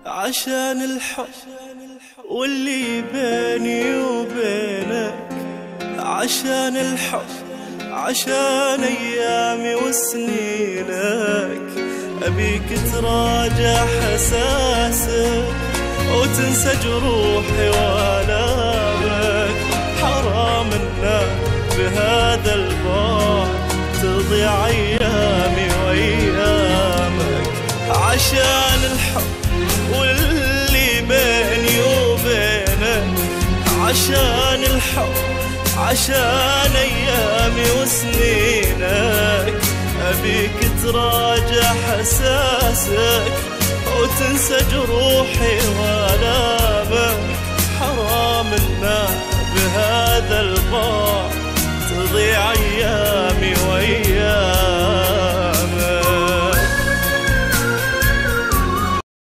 عشان الحب واللي بيني وبينك، عشان الحب، عشان أيامي وسنينك، أبيك تراجع حساسك وتنسى جروحي وآلامك. حرام إن بهذا البعد تضيع أيامي وأيامك. عشان الحب واللي بيني وبينك، عشان الحب، عشان أيامي وسنينك، أبيك تراجع حساسك وتنسى جروحي وآلامك. حرام إن بهذا البعد تضيع أيامي وأيامك.